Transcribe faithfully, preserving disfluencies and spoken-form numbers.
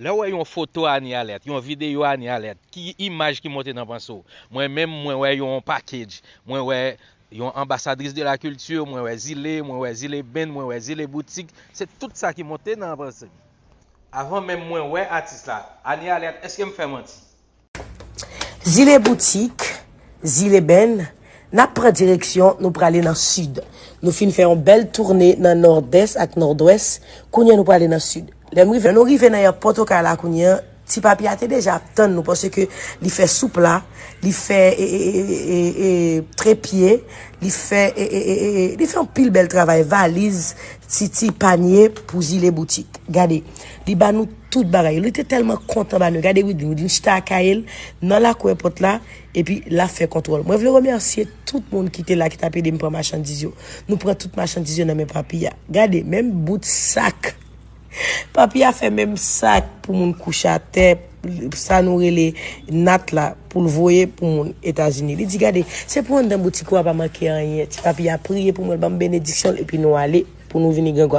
Lè w wè yon foto Anie Alerte, yon videyo Anie Alerte, ki imaj ki monte nan panse w? Mwen menm, mwen wè yon package, mwen wè yon anbasadris de la kilti, mwen wè Zile, mwen wè Zile Band, mwen wè Zile Boutique. Se tout sa ki monte nan panse m. Avan menm mwen wè atis la, Anie Alerte, èske m fè manti? Zile Boutique, Zile Band, n ap pran direksyon, nou prale nan sid. Nou fin fè yon bèl toune nan nòdès ak nòdwès, kounye a nou prale nan sid. Lè m rive, lè nou rive nan èpòt Okay la kounye a, Ti Papi a te deja ap tann nou, paske li fè soup la, li fè e, e, e, e, e, trepye, li fè e, e, e, e, e, li fè yon pil bèl travay, valiz, ti, ti panye pou Zile Boutique. Gade, li ba nou tout bagay. Li te tèlman kontan ba nou. Gade Widlin, Widlin chita ak Kael nan lakou èpòt la, epi l ap fè kontwòl. Mwen vle remèsye tout moun ki te la, ki t ap ede m pran machandiz yo. Nou pran tout machandiz yo nan men Papi a. Gade, menm bout sak. Papi a fè menm sak pou moun kouche atè, sa nou rele nat la, pou l voye pou moun Etazini. Li di, gade, se pou anndan boutik ou a pa manke anyen. Ti Papi a priye pou mwen, l ban m benediksyon l, epi nou ale pou nou vini grangou ak